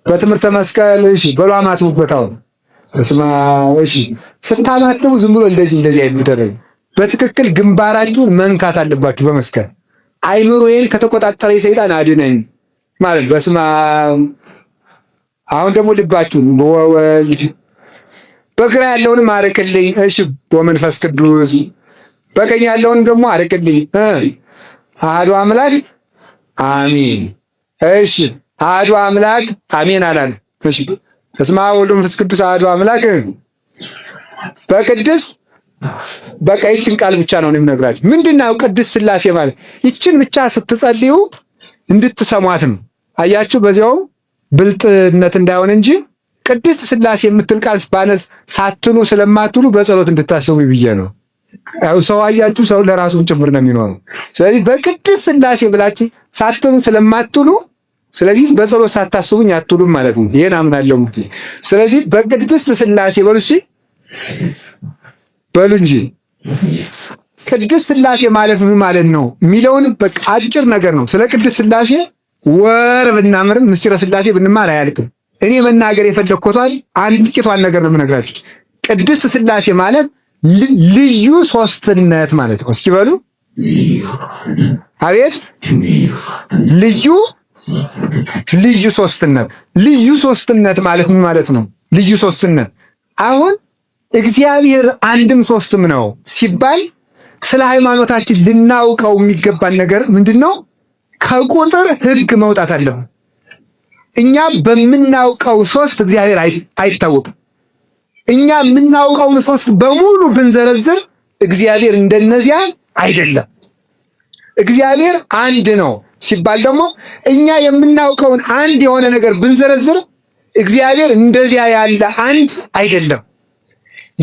በትምህርተ መስቀል። እሺ በሉ አማትቡበት። አሁን እስማ እሺ፣ ስታማትቡ ዝም ብሎ እንደዚህ እንደዚህ አይደረግ። በትክክል ግንባራችሁን መንካት አለባችሁ በመስቀል። አይምሮዬን ከተቆጣጠረ ሰይጣን አድነኝ ማለት በስመ አብ። አሁን ደግሞ ልባችሁን በወልድ፣ በግራ ያለውንም አርቅልኝ። እሺ በመንፈስ ቅዱስ፣ በቀኝ ያለውን ደግሞ አርቅልኝ። አሐዱ አምላክ አሜን። እሺ አሐዱ አምላክ አሜን አላለ። እሺ በስመ አብ ወወልድ ወመንፈስ ቅዱስ አሐዱ አምላክ በቅድስት፣ በቃ ይችን ቃል ብቻ ነው የምነግራችሁ። ምንድነው ቅድስት ሥላሴ ማለት? ይችን ብቻ ስትጸልዩ እንድትሰሟት ነው። አያችሁ፣ በዚያውም ብልጥነት እንዳይሆን እንጂ ቅድስት ሥላሴ የምትል ቃል ባነስ ሳትሉ ስለማትሉ በጸሎት እንድታስቡ ብዬ ነው። ያው ሰው አያችሁ፣ ሰው ለራሱም ጭምር ነው የሚኖረው። ስለዚህ በቅድስት ሥላሴ ብላችሁ ሳትሉ ስለማትሉ፣ ስለዚህ በጸሎት ሳታስቡኝ አትሉም ማለት ነው። ይሄን አምናለሁ እንግዲህ። ስለዚህ በቅድስት ሥላሴ በሉ፣ እሺ በሉ እንጂ። ቅድስት ሥላሴ ማለት ምን ማለት ነው የሚለውን በቃ አጭር ነገር ነው። ስለ ቅድስት ሥላሴ ወር ብናምርም ምስጢረ ሥላሴ ብንማር አያልቅም። እኔ መናገር የፈለግኩትን አንድ ጥቂቷን ነገር ነው የምነግራችሁ። ቅድስት ሥላሴ ማለት ልዩ ሶስትነት ማለት ነው። እስኪ በሉ፣ አቤት፣ ልዩ ልዩ ሶስትነት። ልዩ ሶስትነት ማለት ምን ማለት ነው? ልዩ ሶስትነት፣ አሁን እግዚአብሔር አንድም ሶስትም ነው ሲባል ስለ ሃይማኖታችን ልናውቀው የሚገባን ነገር ምንድን ነው? ከቁጥር ሕግ መውጣት አለብን። እኛ በምናውቀው ሶስት እግዚአብሔር አይታወቅም። እኛ የምናውቀውን ሶስት በሙሉ ብንዘረዝር እግዚአብሔር እንደነዚያ አይደለም። እግዚአብሔር አንድ ነው ሲባል ደግሞ እኛ የምናውቀውን አንድ የሆነ ነገር ብንዘረዝር እግዚአብሔር እንደዚያ ያለ አንድ አይደለም።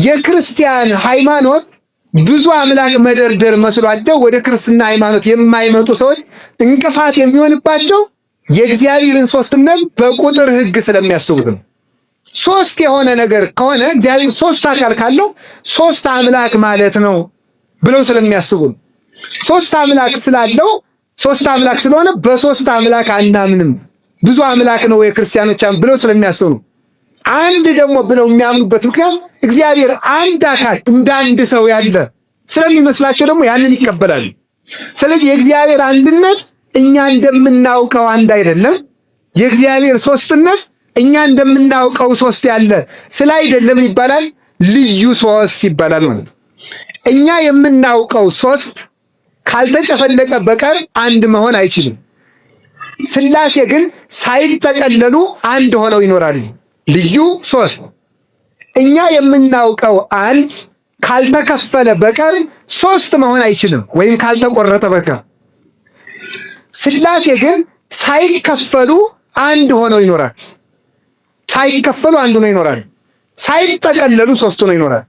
የክርስቲያን ሃይማኖት ብዙ አምላክ መደርደር መስሏቸው ወደ ክርስትና ሃይማኖት የማይመጡ ሰዎች እንቅፋት የሚሆንባቸው የእግዚአብሔርን ሶስትነት በቁጥር ሕግ ስለሚያስቡት ነው። ሶስት የሆነ ነገር ከሆነ፣ እግዚአብሔር ሶስት አካል ካለው ሶስት አምላክ ማለት ነው ብለው ስለሚያስቡ ነው። ሶስት አምላክ ስላለው፣ ሶስት አምላክ ስለሆነ በሶስት አምላክ አናምንም፣ ብዙ አምላክ ነው የክርስቲያኖች ብለው ስለሚያስቡ ነው። አንድ ደግሞ ብለው የሚያምኑበት ምክንያት እግዚአብሔር አንድ አካል እንደ አንድ ሰው ያለ ስለሚመስላቸው ደግሞ ያንን ይቀበላሉ። ስለዚህ የእግዚአብሔር አንድነት እኛ እንደምናውቀው አንድ አይደለም። የእግዚአብሔር ሶስትነት እኛ እንደምናውቀው ሶስት ያለ ስላይደለም ይባላል ልዩ ሶስት ይባላል ማለት ነው። እኛ የምናውቀው ሶስት ካልተጨፈለቀ በቀር አንድ መሆን አይችልም። ሥላሴ ግን ሳይጠቀለሉ አንድ ሆነው ይኖራሉ። ልዩ ሶስት። እኛ የምናውቀው አንድ ካልተከፈለ በቀር ሶስት መሆን አይችልም፣ ወይም ካልተቆረጠ በቀር። ሥላሴ ግን ሳይከፈሉ አንድ ሆነው ይኖራል። ሳይከፈሉ አንድ ሆነው ይኖራል። ሳይጠቀለሉ ሶስት ሆነው ይኖራል።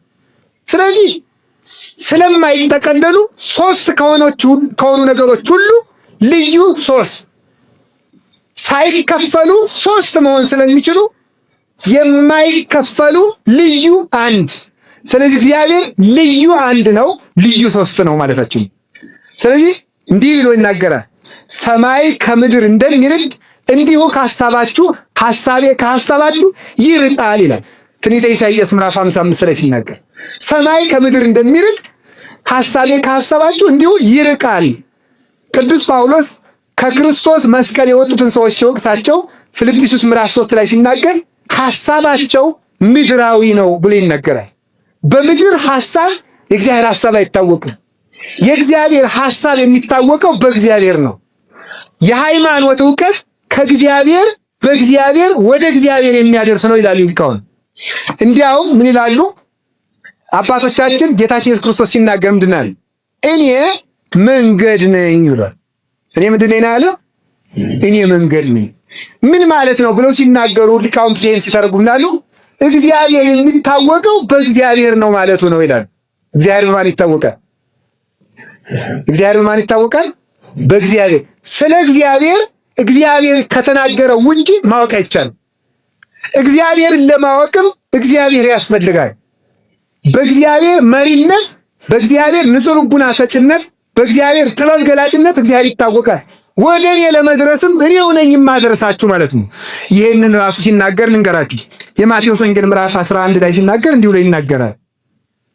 ስለዚህ ስለማይጠቀለሉ ሶስት ከሆኑ ነገሮች ሁሉ ልዩ ሶስት፣ ሳይከፈሉ ሶስት መሆን ስለሚችሉ የማይከፈሉ ልዩ አንድ። ስለዚህ እግዚአብሔር ልዩ አንድ ነው፣ ልዩ ሶስት ነው ማለታችን። ስለዚህ እንዲህ ብሎ ይናገራል። ሰማይ ከምድር እንደሚርቅ እንዲሁ ከሐሳባችሁ ሐሳቤ ከሐሳባችሁ ይርቃል ይላል። ትንቢተ ኢሳይያስ ምዕራፍ 55 ላይ ሲናገር ሰማይ ከምድር እንደሚርቅ ሐሳቤ ከሐሳባችሁ እንዲሁ ይርቃል። ቅዱስ ጳውሎስ ከክርስቶስ መስቀል የወጡትን ሰዎች ሲወቅሳቸው ፊልጵስዩስ ምዕራፍ 3 ላይ ሲናገር ሐሳባቸው ምድራዊ ነው ብሎ ይነገራል። በምድር ሐሳብ የእግዚአብሔር ሐሳብ አይታወቅም። የእግዚአብሔር ሐሳብ የሚታወቀው በእግዚአብሔር ነው። የሃይማኖት እውቀት ከእግዚአብሔር በእግዚአብሔር ወደ እግዚአብሔር የሚያደርስ ነው ይላሉ ሊቃውንት። እንዲያውም ምን ይላሉ አባቶቻችን? ጌታችን ኢየሱስ ክርስቶስ ሲናገር ምንድን ነው? እኔ መንገድ ነኝ ብሏል። እኔ ምንድን ነኝ ያለው? እኔ መንገድ ነኝ። ምን ማለት ነው ብለው ሲናገሩ ሊቃውንት ይሄን ሲተረጉሙ ይላሉ፣ እግዚአብሔር የሚታወቀው በእግዚአብሔር ነው ማለቱ ነው ይላል። እግዚአብሔር በማን ይታወቃል? እግዚአብሔር በማን ይታወቃል? በእግዚአብሔር። ስለ እግዚአብሔር እግዚአብሔር ከተናገረው እንጂ ማወቅ አይቻልም። እግዚአብሔርን ለማወቅም እግዚአብሔር ያስፈልጋል። በእግዚአብሔር መሪነት፣ በእግዚአብሔር ንጹሕ ልቡና ሰጭነት በእግዚአብሔር ጥበብ ገላጭነት እግዚአብሔር ይታወቃል። ወደ እኔ ለመድረስም እኔው ነኝ የማደርሳችሁ ማለት ነው። ይህንን ራሱ ሲናገር ልንገራችሁ። የማቴዎስ ወንጌል ምዕራፍ 11 ላይ ሲናገር እንዲሁ ላይ ይናገራል።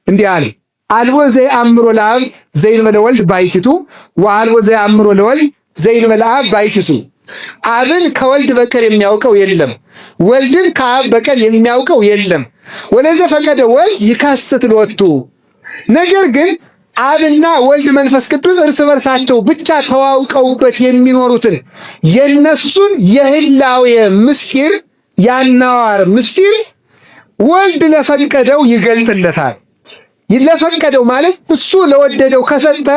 እንዲህ አለ፣ አልቦ ዘየአምሮ ለአብ ዘእንበለ ወልድ ባሕቲቱ ወአልቦ ዘየአምሮ ለወልድ ዘእንበለ አብ ባሕቲቱ። አብን ከወልድ በቀር የሚያውቀው የለም፣ ወልድን ከአብ በቀር የሚያውቀው የለም። ወለዘ ፈቀደ ወልድ ይካስት ሎቱ። ነገር ግን አብና ወልድ መንፈስ ቅዱስ እርስ በርሳቸው ብቻ ተዋውቀውበት የሚኖሩትን የነሱን የህላዌ ምስጢር ያናዋር ምስጢር ወልድ ለፈቀደው ይገልጥለታል። ለፈቀደው ማለት እሱ ለወደደው ከሰጠ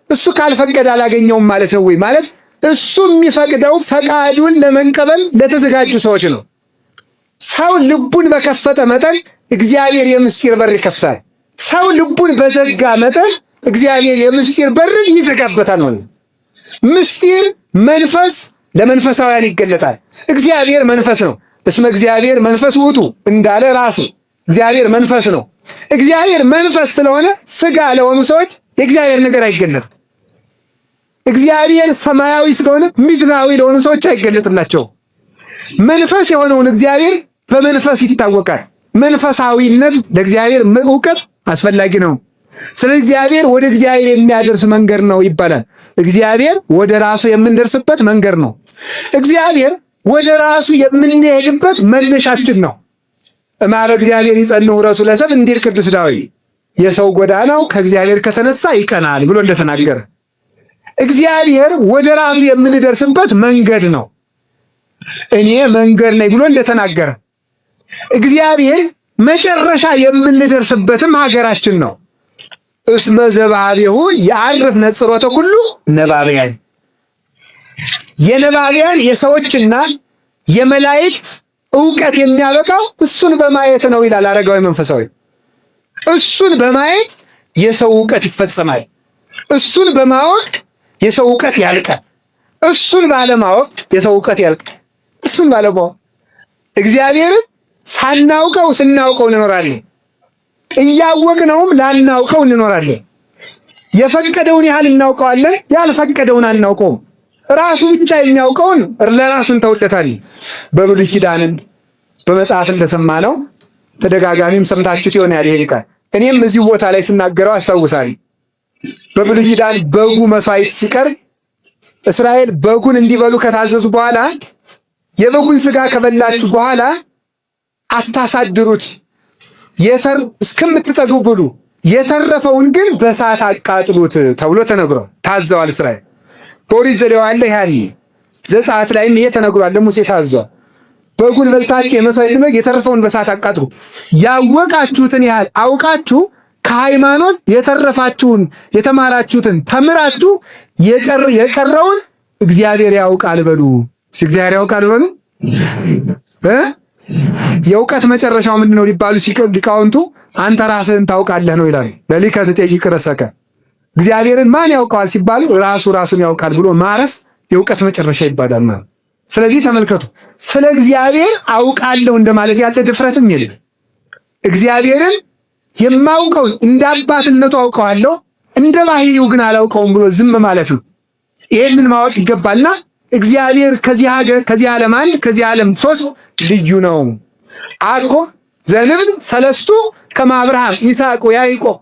እሱ ካልፈቀደ አላገኘውም ማለት ነው ወይ? ማለት እሱ የሚፈቅደው ፈቃዱን ለመቀበል ለተዘጋጁ ሰዎች ነው። ሰው ልቡን በከፈተ መጠን እግዚአብሔር የምስጢር በር ይከፍታል። ሰው ልቡን በዘጋ መጠን እግዚአብሔር የምስጢር በርን ይዘጋበታል ማለት ነው። ምስጢር መንፈስ ለመንፈሳውያን ይገለጣል። እግዚአብሔር መንፈስ ነው። እስመ እግዚአብሔር መንፈስ ውእቱ እንዳለ ራሱ እግዚአብሔር መንፈስ ነው። እግዚአብሔር መንፈስ ስለሆነ ስጋ ለሆኑ ሰዎች የእግዚአብሔር ነገር አይገለጥም። እግዚአብሔር ሰማያዊ ስለሆነ ምድራዊ ለሆኑ ሰዎች አይገለጥላቸው። መንፈስ የሆነውን እግዚአብሔር በመንፈስ ይታወቃል። መንፈሳዊነት ለእግዚአብሔር እውቀት አስፈላጊ ነው። ስለ እግዚአብሔር ወደ እግዚአብሔር የሚያደርስ መንገድ ነው ይባላል። እግዚአብሔር ወደ ራሱ የምንደርስበት መንገድ ነው። እግዚአብሔር ወደ ራሱ የምንሄድበት መነሻችን ነው። እማረ እግዚአብሔር ይጸንዕ ኅረቱ ለሰብእ እንዲል ቅዱስ ዳዊት የሰው ጎዳናው ከእግዚአብሔር ከተነሳ ይቀናል ብሎ እንደተናገረ እግዚአብሔር ወደ ራሱ የምንደርስበት መንገድ ነው። እኔ መንገድ ነኝ ብሎ እንደተናገረ እግዚአብሔር መጨረሻ የምንደርስበትም ሀገራችን ነው። እስመ ዘባቤሁ የዐርፍ ነጽሮተ ኩሉ ነባብያን የነባብያን የሰዎችና የመላእክት እውቀት የሚያበቃው እሱን በማየት ነው ይላል አረጋዊ መንፈሳዊ። እሱን በማየት የሰው እውቀት ይፈጸማል። እሱን በማወቅ የሰው እውቀት ያልቃል። እሱን ባለማወቅ የሰው እውቀት ያልቃል። እሱን ባለማወቅ እግዚአብሔርን ሳናውቀው ስናውቀው እንኖራለን። እያወቅነውም ላናውቀው እንኖራለን። የፈቀደውን ያህል እናውቀዋለን፣ ያልፈቀደውን አናውቀውም። ራሱ ብቻ የሚያውቀውን ለራሱ እንተውለታለን። በብሉይ ኪዳንም በመጽሐፍ እንደሰማነው ተደጋጋሚም ሰምታችሁት ይሆናል ይሄን ቃል። እኔም እዚሁ ቦታ ላይ ስናገረው አስታውሳለሁ። በብሉይ ኪዳን በጉ መስዋዕት ሲቀርብ እስራኤል በጉን እንዲበሉ ከታዘዙ በኋላ የበጉን ስጋ ከበላችሁ በኋላ አታሳድሩት፣ እስከምትጠግቡ ብሉ፣ የተረፈውን ግን በእሳት አቃጥሉት ተብሎ ተነግሯል። ታዘዋል እስራኤል። በኦሪት ዘሌዋውያን ላይ ያን ዘጸአት ላይም ይሄ ተነግሯል። ለሙሴ ታዟል። በጉን በልታችሁ የመስዋዕት በግ የተረፈውን በእሳት አቃጥሉ። ያወቃችሁትን ያህል አውቃችሁ ከሃይማኖት የተረፋችሁን የተማራችሁትን ተምራችሁ የቀረውን እግዚአብሔር ያውቃል በሉ። እግዚአብሔር ያውቃል በሉ። የእውቀት መጨረሻው ምንድን ነው ሊባሉ ሊቃውንቱ አንተ ራስህን ታውቃለህ ነው ይላሉ። ለሊከ ትጠይቅ ርእሰከ እግዚአብሔርን ማን ያውቀዋል ሲባሉ ራሱ ራሱን ያውቃል ብሎ ማረፍ የእውቀት መጨረሻ ይባላል ማለት። ስለዚህ ተመልከቱ፣ ስለ እግዚአብሔር አውቃለሁ እንደማለት ያለ ድፍረትም የለም። እግዚአብሔርን የማውቀው እንደ አባትነቱ አውቀዋለሁ፣ እንደ ባህሪው ግን አላውቀውም ብሎ ዝም ማለት ነው። ይሄንን ማወቅ ይገባልና እግዚአብሔር ከዚህ ሀገር ከዚህ ዓለም አንድ ከዚህ ዓለም ሶስት ልዩ ነው። አኮ ዘንብል ሰለስቱ ከመ አብርሃም ይስሐቅ ወያዕቆብ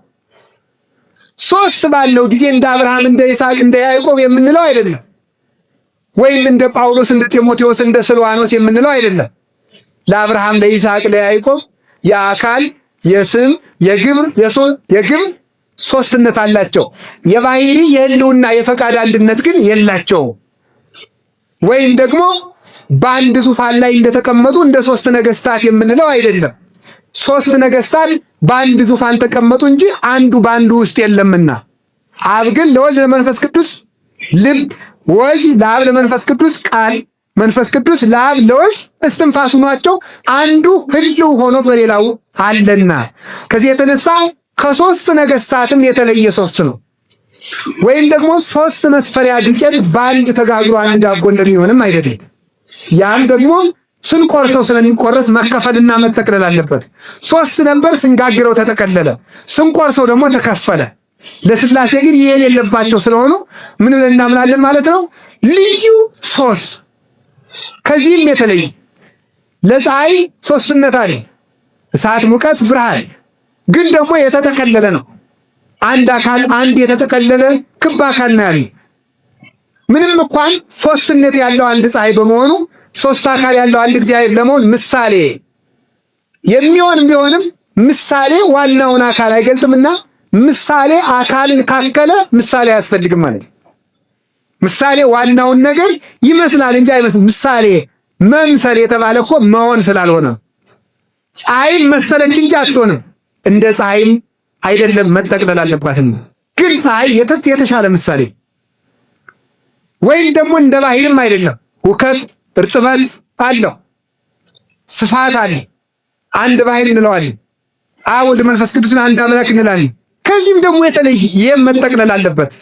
ሶስት ባለው ጊዜ እንደ አብርሃም እንደ ይስሐቅ እንደ ያዕቆብ የምንለው አይደለም። ወይም እንደ ጳውሎስ እንደ ጢሞቴዎስ እንደ ስልዋኖስ የምንለው አይደለም። ለአብርሃም ለይስሐቅ ለያዕቆብ የአካል የስም የግብር የግብር ሶስትነት አላቸው። የባህሪ የህልውና የፈቃድ አንድነት ግን የላቸውም። ወይም ደግሞ በአንድ ዙፋን ላይ እንደተቀመጡ እንደ ሶስት ነገስታት የምንለው አይደለም። ሶስት ነገስታት በአንድ ዙፋን ተቀመጡ እንጂ አንዱ በአንዱ ውስጥ የለምና፣ አብ ግን ለወልድ ለመንፈስ ቅዱስ ልብ፣ ወልድ ለአብ ለመንፈስ ቅዱስ ቃል፣ መንፈስ ቅዱስ ለአብ ለወልድ እስትንፋስ ሆኗቸው አንዱ ህልው ሆኖ በሌላው አለና ከዚህ የተነሳ ከሶስት ነገስታትም የተለየ ሶስት ነው። ወይም ደግሞ ሶስት መስፈሪያ ዱቄት በአንድ ተጋግሮ አንድ ዳቦ እንደሚሆንም አይደለም። ያም ደግሞ ስንቆርሰው ስለሚቆረስ መከፈልና መጠቅለል አለበት። ሶስት ነበር፣ ስንጋግረው ተጠቀለለ፣ ስንቆርሰው ደግሞ ተከፈለ። ለስላሴ ግን ይሄ የሌለባቸው ስለሆኑ ምን ብለን እናምናለን ማለት ነው? ልዩ ሶስት። ከዚህም የተለየ ለፀሐይ ሶስትነት አለ። እሳት፣ ሙቀት፣ ብርሃን ግን ደግሞ የተጠቀለለ ነው። አንድ አካል አንድ የተጠቀለለ ክብ አካል ነው ያለው። ምንም እንኳን ሶስትነት ያለው አንድ ፀሐይ በመሆኑ ሶስት አካል ያለው አንድ እግዚአብሔር ለመሆን ምሳሌ የሚሆን ቢሆንም ምሳሌ ዋናውን አካል አይገልጥምና ምሳሌ አካልን ካከለ ምሳሌ አያስፈልግም ማለት ነው። ምሳሌ ዋናውን ነገር ይመስላል እንጂ አይመስልም። ምሳሌ መምሰል የተባለ እኮ መሆን ስላልሆነ ፀሐይም መሰለች እንጂ አትሆንም። እንደ ፀሐይም አይደለም መጠቅለል አለባትም። ግን ፀሐይ የተሻለ ምሳሌ ወይም ደግሞ እንደ ባህርም አይደለም። ሁከት እርጥበት አለው፣ ስፋት አለ። አንድ ባህር እንለዋለን። አብ ወልድ መንፈስ ቅዱስን አንድ አምላክ እንላለን። ከዚህም ደግሞ የተለየ ይህም መጠቅለል አለበት።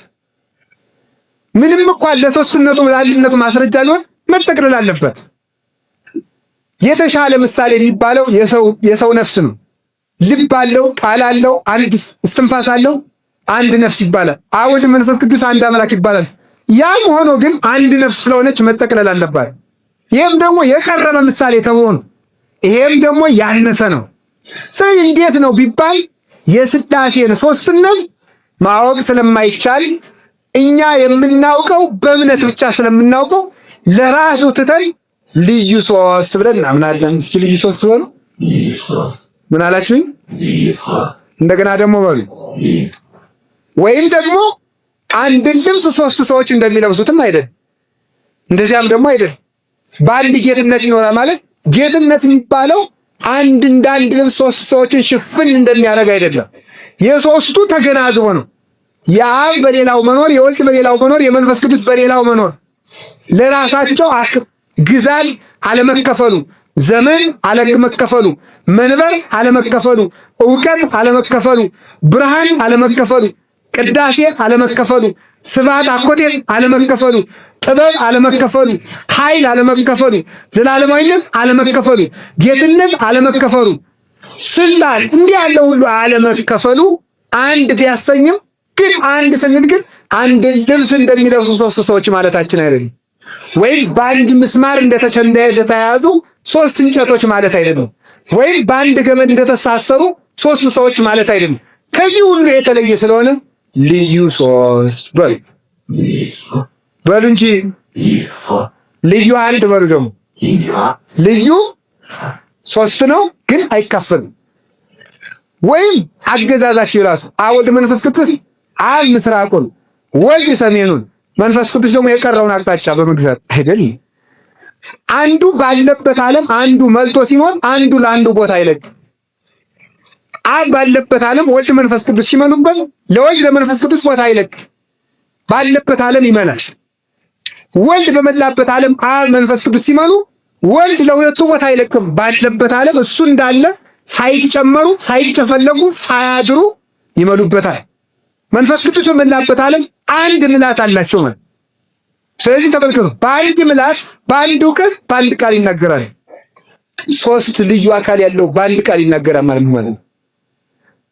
ምንም እንኳን ለሶስትነቱ ለአንድነቱ ማስረጃ ሊሆን መጠቅለል አለበት። የተሻለ ምሳሌ የሚባለው የሰው ነፍስ ነው። ልብ አለው፣ ቃል አለው፣ አንድ እስትንፋስ አለው፣ አንድ ነፍስ ይባላል። አብ ወልድ መንፈስ ቅዱስ አንድ አምላክ ይባላል። ያም ሆኖ ግን አንድ ነፍስ ስለሆነች መጠቅለል አለባት። ይህም ደግሞ የቀረበ ምሳሌ ተብሎ ነው። ይሄም ደግሞ ያነሰ ነው። ስለዚህ እንዴት ነው ቢባል የስላሴን ሶስትነት ማወቅ ስለማይቻል እኛ የምናውቀው በእምነት ብቻ ስለምናውቀው ለራሱ ትተን ልዩ ሶስት ብለን እናምናለን። እስኪ ልዩ ሶስት በሉ። ምን አላችሁኝ? እንደገና ደግሞ በሉ። ወይም ደግሞ አንድን ልብስ ሶስት ሰዎች እንደሚለብሱትም አይደል፣ እንደዚያም ደግሞ አይደል። በአንድ ጌትነት ይኖራል ማለት ጌትነት የሚባለው አንድ እንደ አንድ ልብስ ሶስት ሰዎችን ሽፍን እንደሚያደርግ አይደለም። የሶስቱ ተገናዝቦ ነው። የአብ በሌላው መኖር፣ የወልድ በሌላው መኖር፣ የመንፈስ ቅዱስ በሌላው መኖር ለራሳቸው ግዛት አለመከፈሉ፣ ዘመን አለመከፈሉ፣ መንበር አለመከፈሉ፣ እውቀት አለመከፈሉ፣ ብርሃን አለመከፈሉ፣ ቅዳሴ አለመከፈሉ፣ ስብሐት አኮቴት አለመከፈሉ፣ ጥበብ አለመከፈሉ፣ ኃይል አለመከፈሉ፣ ዘላለማዊነት አለመከፈሉ፣ ጌትነት አለመከፈሉ፣ ስልጣን እንዲህ ያለው ሁሉ አለመከፈሉ አንድ ቢያሰኝም ግን አንድ ስንል ግን አንድ ልብስ እንደሚለብሱ ሶስት ሰዎች ማለታችን አይደለም። ወይም በአንድ ምስማር እንደተያያዙ ሶስት እንጨቶች ማለት አይደለም። ወይም በአንድ ገመድ እንደተሳሰሩ ሶስት ሰዎች ማለት አይደለም። ከዚህ ሁሉ የተለየ ስለሆነ ልዩ ሶስት በሉ በሉ እንጂ ልዩ አንድ በሉ። ደግሞ ልዩ ሶስት ነው ግን አይካፈልም። ወይም አገዛዛቸው ይላሱ አብ ወልድ መንፈስ ቅዱስ አብ ምስራቁን ወልድ ሰሜኑን መንፈስ ቅዱስ ደግሞ የቀረውን አቅጣጫ በመግዛት አይደል። አንዱ ባለበት ዓለም አንዱ መልቶ ሲሆን አንዱ ለአንዱ ቦታ አይለቅም። አብ ባለበት ዓለም ወልድ መንፈስ ቅዱስ ሲመሉበት ለወልድ ለመንፈስ ቅዱስ ቦታ አይለቅም። ባለበት ዓለም ይመላል። ወልድ በመላበት ዓለም አብ መንፈስ ቅዱስ ሲመሉ ወልድ ለሁለቱ ቦታ አይለቅም። ባለበት ዓለም እሱ እንዳለ ሳይጨመሩ ሳይጨፈለጉ ሳያድሩ ይመሉበታል። መንፈስ ቅዱስ በመላበት ዓለም አንድ ምላት አላቸው ማለት። ስለዚህ ተመልከቱ፣ በአንድ ምላት፣ በአንድ እውቀት፣ በአንድ ቃል ይናገራል። ሶስት ልዩ አካል ያለው በአንድ ቃል ይናገራል ማለት ነው።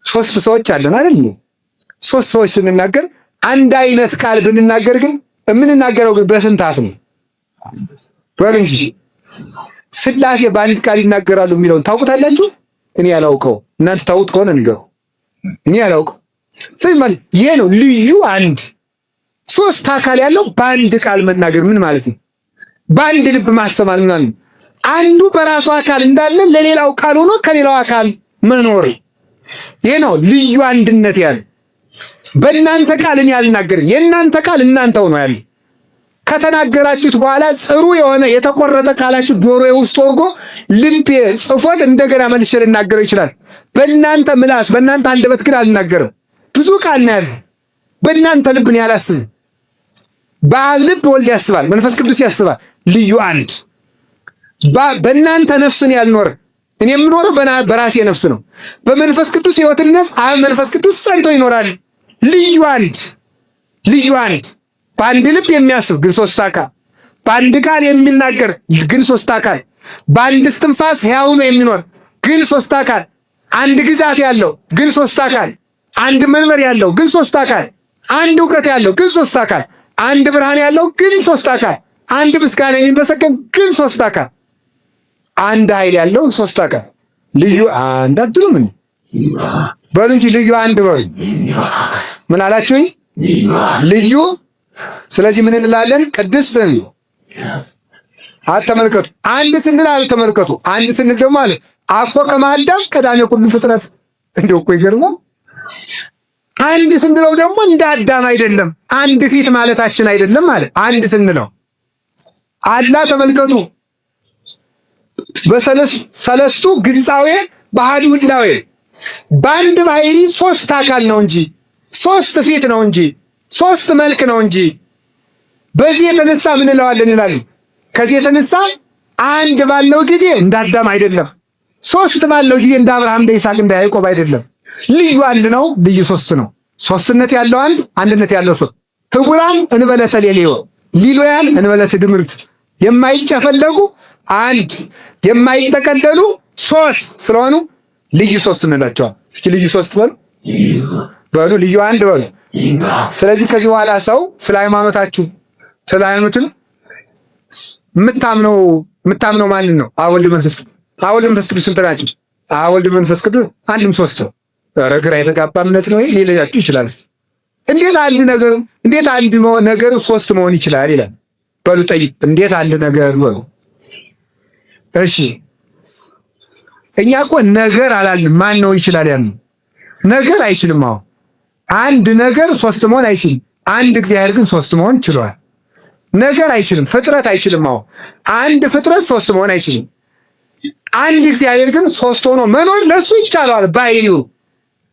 ሶስት ሰዎች አለን አይደል? ሶስት ሰዎች ስንናገር አንድ አይነት ቃል ብንናገር ግን የምንናገረው ግን በስንት አፍ ነው? በል እንጂ ስላሴ በአንድ ቃል ይናገራሉ የሚለውን ታውቁታላችሁ? እኔ ያላውቀው፣ እናንተ ታውቁት ከሆነ ንገሩ። እኔ ያላውቀው። ስለዚህ ማለት ይሄ ነው ልዩ አንድ ሶስት አካል ያለው በአንድ ቃል መናገር ምን ማለት ነው? በአንድ ልብ ማሰብ ማለት ነው? አንዱ በራሱ አካል እንዳለ ለሌላው ቃል ሆኖ ከሌላው አካል መኖር ይሄ ነው ልዩ አንድነት ያለ። በእናንተ ቃል እኔ አልናገርም፣ የእናንተ ቃል እናንተው ነው ያለ። ከተናገራችሁት በኋላ ጽሩ የሆነ የተቆረጠ ቃላችሁ ጆሮዬ ውስጥ ወርጎ ልቤ ጽፎት እንደገና መልሼ ልናገረው ይችላል። በእናንተ ምላስ በእናንተ አንደበት ግን አልናገርም። ብዙ ቃል ነው ያለ። በእናንተ ልብ ነው ያላስብም። በአብ ልብ ወልድ ያስባል፣ መንፈስ ቅዱስ ያስባል። ልዩ አንድ በእናንተ ነፍስን ያልኖር እኔ የምኖረው በራሴ ነፍስ ነው። በመንፈስ ቅዱስ ሕይወትነት አብ መንፈስ ቅዱስ ጸንቶ ይኖራል። ልዩ አንድ ልዩ አንድ በአንድ ልብ የሚያስብ ግን ሶስት አካል፣ በአንድ ቃል የሚናገር ግን ሶስት አካል፣ በአንድ እስትንፋስ ሕያው ነው የሚኖር ግን ሶስት አካል፣ አንድ ግዛት ያለው ግን ሶስት አካል፣ አንድ መንበር ያለው ግን ሶስት አካል፣ አንድ እውቀት ያለው ግን ሶስት አካል፣ አንድ ብርሃን ያለው ግን ሶስት አካል፣ አንድ ምስጋና የሚመሰገን ግን ሶስት አካል፣ አንድ ኃይል ያለው ሶስት አካል። ልዩ አንድ አትሉም እንዴ? በሉ እንጂ ልዩ አንድ በሉ። ምን አላችሁኝ? ልዩ። ስለዚህ ምን እንላለን? ቅድስት አተመልከቱ። አንድ ስንል አልተመልከቱ። አንድ ስንል ደግሞ አለ አኮ ከመ አዳም ቀዳሜ ኩሉ ፍጥረት። እንደው እኮ ይገርማል። አንድ ስንለው ደግሞ እንደ አዳም አይደለም፣ አንድ ፊት ማለታችን አይደለም። ማለት አንድ ስንለው አላ ተመልከቱ፣ በሰለስቱ ግንጻዌ በአሐዱ ህላዌ፣ በአንድ ባህሪ ሶስት አካል ነው እንጂ፣ ሶስት ፊት ነው እንጂ፣ ሶስት መልክ ነው እንጂ። በዚህ የተነሳ ምን እንለዋለን ይላሉ። ከዚህ የተነሳ አንድ ባለው ጊዜ እንደ አዳም አይደለም፣ ሶስት ባለው ጊዜ እንደ አብርሃም፣ እንደ ይስሐቅ፣ እንደ ያዕቆብ አይደለም። ልዩ አንድ ነው፣ ልዩ ሶስት ነው። ሶስትነት ያለው አንድ፣ አንድነት ያለው ሶስት። ህቡራን እንበለ ተሌልዮ፣ ሊሎያን እንበለ ትድምርት፣ የማይጨፈለጉ አንድ፣ የማይጠቀለሉ ሶስት ስለሆኑ ልዩ ሶስት እንላቸዋል። እስኪ ልዩ ሶስት በሉ በሉ፣ ልዩ አንድ በሉ። ስለዚህ ከዚህ በኋላ ሰው ስለ ሃይማኖታችሁ ስለ ሃይማኖትን የምታምነው የምታምነው ማንን ነው? አብ ወልድ መንፈስ ቅዱስ። አብ ወልድ መንፈስ ቅዱስ ስንት ናቸው? አብ ወልድ መንፈስ ቅዱስ አንድም ሶስት ነው። ኧረ ግራ የተጋባ እምነት ነው ይሄ ሊላችሁ ይችላል። እንዴት አንድ ነገር እንዴት አንድ ነገር ሶስት መሆን ይችላል ይላል። በሉ ጠይቅ። እንዴት አንድ ነገር በሉ። እሺ እኛ እኮ ነገር አላልንም። ማን ነው ይችላል ያልነው? ነገር አይችልም። አሁን አንድ ነገር ሶስት መሆን አይችልም። አንድ እግዚአብሔር ግን ሶስት መሆን ችሏል። ነገር አይችልም። ፍጥረት አይችልም። አሁን አንድ ፍጥረት ሶስት መሆን አይችልም። አንድ እግዚአብሔር ግን ሶስት ሆኖ መኖር ለሱ ይቻለዋል። ባይዩ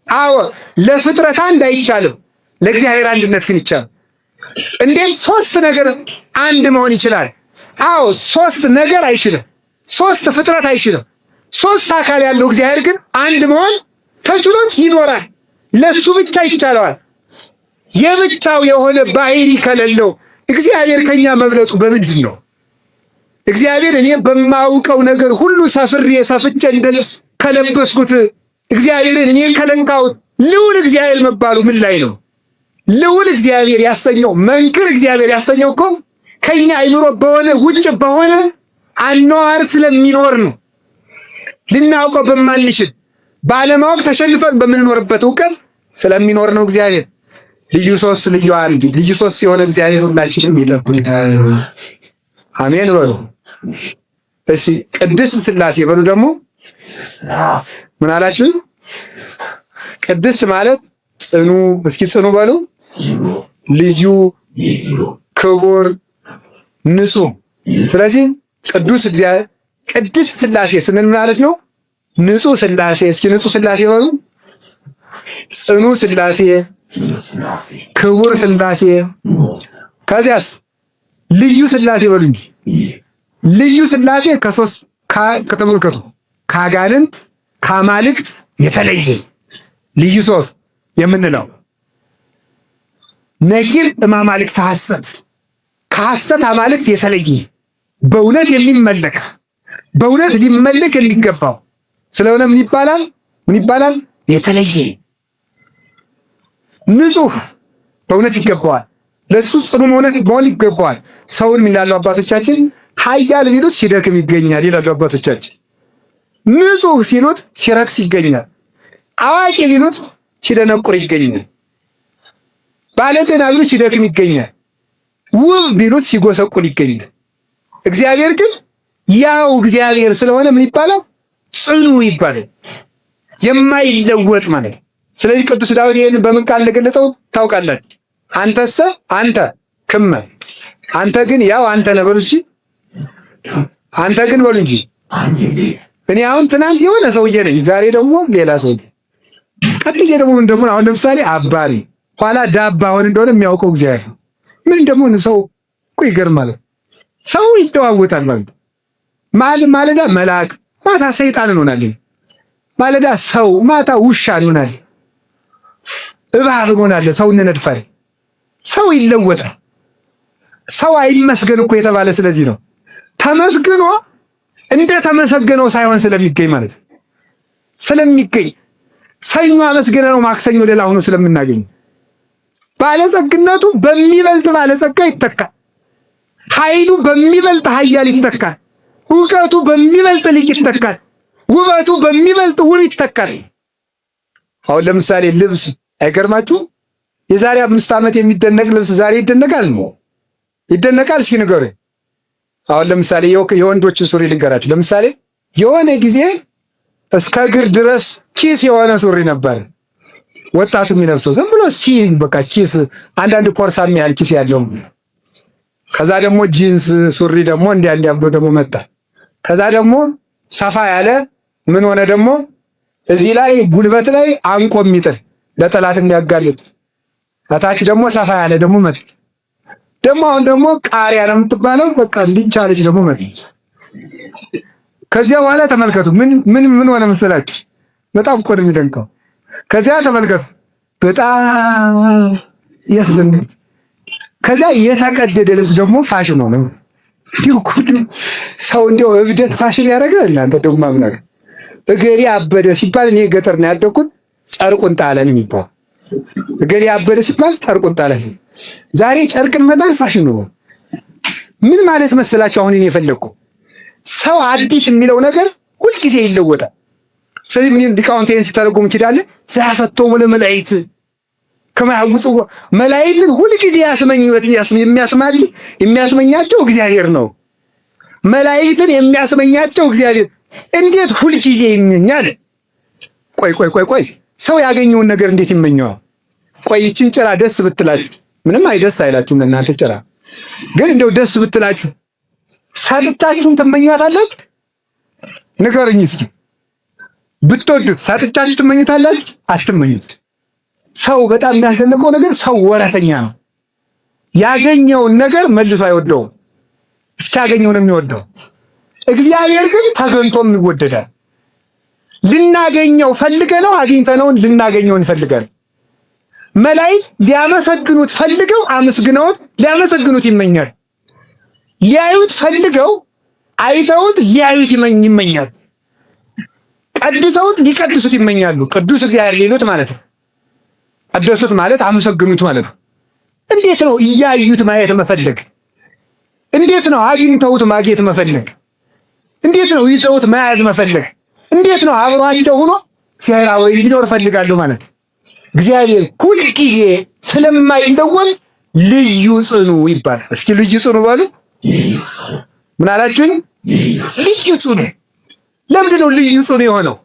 አዎ፣ ለፍጥረት አንድ አይቻልም፣ ለእግዚአብሔር አንድነት ግን ይቻላል። እንዴት ሶስት ነገር አንድ መሆን ይችላል? አዎ፣ ሶስት ነገር አይችልም። ሶስት ፍጥረት አይችልም። ሶስት አካል ያለው እግዚአብሔር ግን አንድ መሆን ተችሎት ይኖራል። ለሱ ብቻ ይቻለዋል። የብቻው የሆነ ባህሪ ከሌለው እግዚአብሔር ከኛ መብለጡ በምንድን ነው? እግዚአብሔር እኔ በማውቀው ነገር ሁሉ ሰፍሬ ሰፍቼ እንደ ልብስ ከለበስኩት እግዚአብሔርን እኔ ከለንካሁት ልዑል እግዚአብሔር መባሉ ምን ላይ ነው? ልዑል እግዚአብሔር ያሰኘው መንክር እግዚአብሔር ያሰኘው እኮ ከኛ አይምሮ በሆነ ውጭ በሆነ አኗኗር ስለሚኖር ነው። ልናውቀው በማንችል ባለማወቅ ተሸንፈን በምንኖርበት እውቀት ስለሚኖር ነው። እግዚአብሔር ልዩ ሶስት ልዩ አንድ ልዩ ሶስት የሆነ እግዚአብሔር ሁላችንም ይጠብቃል። አሜን በሉ። እስቲ ቅድስት ሥላሴ በሉ። ደግሞ ምን አላችሁ? ቅድስት ማለት ጽኑ። እስኪ ጽኑ በሉ። ልዩ፣ ክቡር፣ ንጹህ። ስለዚህ ቅዱስ ቅድስት ሥላሴ ስንል ምን ማለት ነው? ንጹህ ሥላሴ። እስኪ ንጹህ ሥላሴ በሉ። ጽኑ ሥላሴ፣ ክቡር ሥላሴ። ከዚያስ ልዩ ሥላሴ በሉ እንጂ። ልዩ ሥላሴ ከሶስት ከተመልከቱ ከአጋንንት ከአማልክት የተለየ ልዩ ሶስት የምንለው ነኪር እማማልክት ሐሰት፣ ከሐሰት አማልክት የተለየ በእውነት የሚመለክ በእውነት ሊመለክ የሚገባው ስለሆነ ምን ይባላል? ምን ይባላል? የተለየ ንጹህ በእውነት ይገባዋል። ለሱ ጽኑ መሆን ይገባዋል። ሰውን ምን ይላሉ አባቶቻችን? ኃያል ቢሉት ሲደክም ይገኛል ይላሉ አባቶቻችን። ንጹህ ሲሉት ሲረክስ ይገኛል። አዋቂ ቢሉት ሲደነቁር ይገኛል። ባለጤና ቢሉት ሲደክም ይገኛል። ውብ ቢሉት ሲጎሰቁል ይገኛል። እግዚአብሔር ግን ያው እግዚአብሔር ስለሆነ ምን ይባላል? ጽኑ ይባላል። የማይለወጥ ማለት ነው። ስለዚህ ቅዱስ ዳዊት ይህንን በምን ቃል እንደገለጠው ታውቃላችሁ። አንተሰ አንተ ክመ፣ አንተ ግን ያው አንተ ነህ በሉ እስኪ። አንተ ግን በሉ እንጂ። እኔ አሁን ትናንት የሆነ ሰውዬ ነኝ፣ ዛሬ ደግሞ ሌላ ሰውዬ፣ ቀጥዬ ደግሞ ምን እንደሆነ አሁን ለምሳሌ አባሪ ኋላ ዳባ ሆን እንደሆነ የሚያውቀው እግዚአብሔር ምን እንደሆነ ሰው እኮ ይገርማል። ሰው ይለዋወጣል ማለት ማለዳ መልአክ ማታ ሰይጣን እንሆናለን። ማለዳ ሰው ማታ ውሻ እንሆናለን። እባብ እንሆናለን። ሰው እንነድፋለን። ሰው ይለወጣል። ሰው አይመስገን እኮ የተባለ ስለዚህ ነው። ተመስግኖ እንደ ተመሰገነው ሳይሆን ስለሚገኝ ማለት ስለሚገኝ ሰኞ አመስግነ ነው ማክሰኞ ሌላ ሆኖ ስለምናገኝ ባለጸግነቱ በሚበልጥ ባለጸጋ ይተካል። ኃይሉ በሚበልጥ ኃያል ይተካል። እውቀቱ በሚበልጥ ሊቅ ይተካል። ውበቱ በሚበልጥ ውብ ይተካል። አሁን ለምሳሌ ልብስ አይገርማችሁ? የዛሬ 5 ዓመት የሚደነቅ ልብስ ዛሬ ይደነቃል ነው ይደነቃል? እስኪ ንገሩኝ። አሁን ለምሳሌ የወንዶችን ሱሪ ልንገራችሁ። ለምሳሌ የሆነ ጊዜ እስከ እግር ድረስ ኪስ የሆነ ሱሪ ነበር ወጣቱ የሚለብሰው፣ ዝም ብሎ በቃ ኪስ፣ አንዳንድ ፖርሳ የሚያህል ኪስ ያለው። ከዛ ደግሞ ጂንስ ሱሪ ደግሞ እንዲያ እንዲያ ብሎ ደግሞ መጣ። ከዛ ደግሞ ሰፋ ያለ ምን ሆነ ደግሞ እዚህ ላይ ጉልበት ላይ አንቆ የሚጥል፣ ለጠላት የሚያጋልጥ፣ ከታች ደግሞ ሰፋ ያለ ደግሞ መጣ። ደግሞ አሁን ደግሞ ቃሪያ ነው የምትባለው፣ በቃ እንዲቻለች ደግሞ መጣ። ከዚያ በኋላ ተመልከቱ ምን ምን ምን ሆነ መሰላችሁ? በጣም እኮ ነው የሚደንቀው። ከዚያ ተመልከቱ፣ በጣም ያስደንቅ። ከዚያ የተቀደደ ልብስ ደግሞ ፋሽን ሆነ። እንዲሁ ሰው እንዲያው እብደት ፋሽን ያደርጋል። እናንተ ደግሞ አምላክ፣ እገሌ አበደ ሲባል፣ እኔ ገጠር ነው ያደግኩት፣ ጨርቁን ጣለን የሚባል፣ እገሌ አበደ ሲባል ጨርቁን ጣለን። ዛሬ ጨርቅን መጣል ፋሽን ነው። ምን ማለት መሰላችሁ? አሁን እኔ የፈለግኩ ሰው አዲስ የሚለው ነገር ሁልጊዜ ይለወጣል። ስለዚህ ምን ሊቃውንት ይሄን ሲተረጉሙ ይችላል፣ ዘያፈቶሙ ለመላእክት ከመ ያውፅዎ፣ መላእክትን ሁልጊዜ የሚያስመኛቸው እግዚአብሔር ነው። መላእክትን የሚያስመኛቸው እግዚአብሔር እንዴት ሁልጊዜ ይመኛል? ቆይ ቆይ ቆይ ቆይ፣ ሰው ያገኘውን ነገር እንዴት ይመኘዋል? ቆይ ይችን ጭራ ደስ ብትላችሁ፣ ምንም አይደስ አይላችሁም ለእናንተ ጭራ፣ ግን እንደው ደስ ብትላችሁ ሰጥታችሁም ትመኛታላችሁ? ንገሩኝ እስኪ። ብትወዱት ሰጥቻችሁ ትመኙታላችሁ? አትመኙት። ሰው በጣም የሚያስደንቀው ነገር ሰው ወረተኛ ነው። ያገኘውን ነገር መልሶ አይወደውም። እስኪያገኘው ነው የሚወደው። እግዚአብሔር ግን ተገንቶም ይወደዳል። ልናገኘው ፈልገነው አግኝተነውን ልናገኘው እንፈልጋለን። መላእክት ሊያመሰግኑት ፈልገው አመስግነውት ሊያመሰግኑት ይመኛል። ሊያዩት ፈልገው አይተውት ሊያዩት ይመኛል። ቀድሰውት ሊቀድሱት ይመኛሉ። ቅዱስ እግዚአብሔር ሊሉት ማለት ነው። ቀደሱት ማለት አመሰግኑት ማለት ነው። እንዴት ነው እያዩት ማየት መፈለግ? እንዴት ነው አግኝተውት ማግኘት መፈለግ? እንዴት ነው ይዘውት መያዝ መፈለግ? እንዴት ነው አብሯቸው ሆኖ እግዚአብሔር አብሮ እንዲኖር እፈልጋለሁ ማለት? እግዚአብሔር ሁልጊዜ ስለማይለወጥ ልዩ ጽኑ ይባላል። እስኪ ልዩ ጽኑ በሉ። ምን አላችሁኝ? ልዩ ጽኑ። ለምንድን ነው ልዩ ጽኑ የሆነው?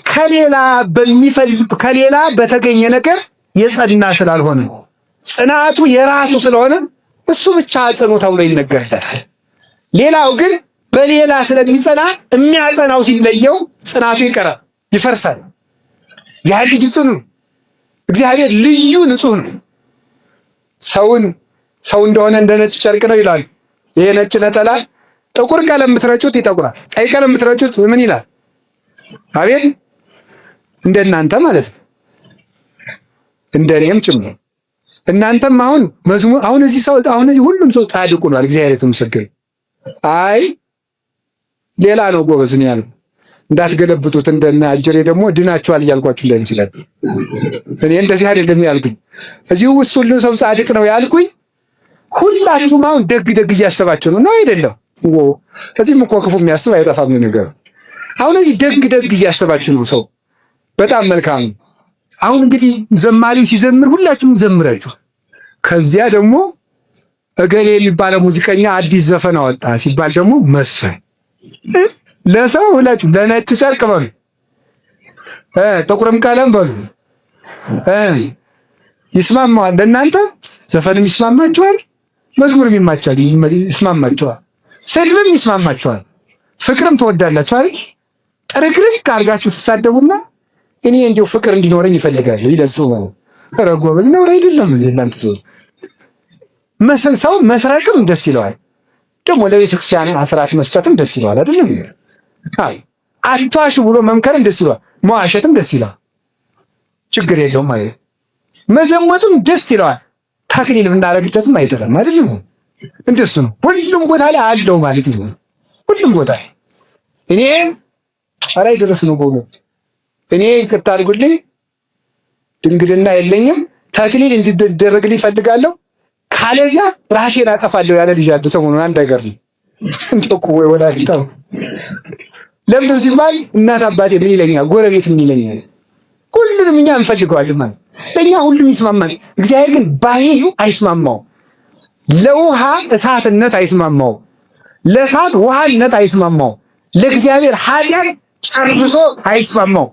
ከሌላ በሚፈልግ ከሌላ በተገኘ ነገር የጸና ስላልሆነ፣ ጽናቱ የራሱ ስለሆነ እሱ ብቻ ጽኑ ተብሎ ይነገርለታል። ሌላው ግን በሌላ ስለሚጸና የሚያጸናው ሲለየው ጽናቱ ይቀራል፣ ይፈርሳል። እግዚአብሔር ልዩ ጽኑ፣ እግዚአብሔር ልዩ ንጹህ ነው። ሰውን ሰው እንደሆነ እንደ ነጭ ጨርቅ ነው ይላል። ይሄ ነጭ ነጠላ ጥቁር ቀለም ብትረጩት ይጠቁራል። ቀይ ቀለም ብትረጩት ምን ይላል? አቤት እንደናንተ ማለት ነው፣ እንደኔም ጭምር። እናንተም አሁን መዝሙር አሁን እዚህ ሰው አሁን እዚህ ሁሉም ሰው ጻድቅ ሆኗል። እግዚአብሔር የተመሰገነ። አይ ሌላ ነው ጎበዝ ነው ያልኩት። እንዳትገለብጡት እንደና አጀሬ ደግሞ ድናችኋል እያልኳችሁ እንዳይመስላችሁ። እኔ እንደዚህ አይደለም ያልኩኝ። እዚህ ውስጥ ሁሉ ሰው ጻድቅ ነው ያልኩኝ። ሁላችሁም አሁን ደግ ደግ እያሰባችሁ ነው ነው አይደለም? እዚህም እኮ ክፉ የሚያስብ አይጠፋም ነገር። አሁን እዚህ ደግ ደግ እያሰባችሁ ነው። ሰው በጣም መልካም ነው። አሁን እንግዲህ ዘማሪው ሲዘምር ሁላችሁም ዘምራችሁ፣ ከዚያ ደግሞ እገሌ የሚባለው ሙዚቀኛ አዲስ ዘፈን አወጣ ሲባል ደግሞ መስፈን ለሰው ሁላችሁ ለነጭ ጨርቅ በሉ፣ ጥቁርም ቀለም በሉ ይስማማዋል። ለእናንተ ዘፈንም ይስማማችኋል፣ መዝሙርም ይማቻል፣ ይስማማችኋል፣ ስድብም ይስማማችኋል፣ ፍቅርም ትወዳላችሁ አይደል? ጥርግርግ አድርጋችሁ ትሳደቡና እኔ እንዲያው ፍቅር እንዲኖረኝ ይፈልጋለሁ ይላል ሰው ማለት። ኧረ ጎበዝ ነውር አይደለም። እናንተ ሰው ሰው መስረቅም ደስ ይለዋል፣ ደግሞ ለቤተ ክርስቲያን አስራት መስጠትም ደስ ይለዋል። አይደለም? አይ አትዋሹ ብሎ መምከርም ደስ ይለዋል፣ መዋሸትም ደስ ይለዋል። ችግር የለውም ማለት መዘሞትም ደስ ይለዋል። ተክሊል ብናደርግለትም አይጠላም። አይደለም? እንደሱ ነው። ሁሉም ቦታ ላይ አለው ማለት ነው። ሁሉም ቦታ ላይ እኔ ኧረ አይደረስ ነው በእውነት። እኔ ይቅርታ አድርጉልኝ። ድንግልና የለኝም፣ ተክሊል እንዲደረግልኝ እፈልጋለሁ፣ ካለዚያ ራሴን አጠፋለሁ ያለ ልጅ አለ። ሰሞኑን አንድ ነገር ነው እንደው እኮ ወይ ወላዲተ ለምንድን ሲባል እናት አባቴ ምን ይለኛል፣ ጎረቤት ምን ይለኛል፣ ሁሉንም እኛ እንፈልገዋለን ማለት ለእኛ ሁሉም ይስማማል። እግዚአብሔር ግን ባህሪው አይስማማው። ለውሃ እሳትነት አይስማማው፣ ለእሳት ውሃነት አይስማማው፣ ለእግዚአብሔር ኃጢአት ጨርሶ አይስማማው።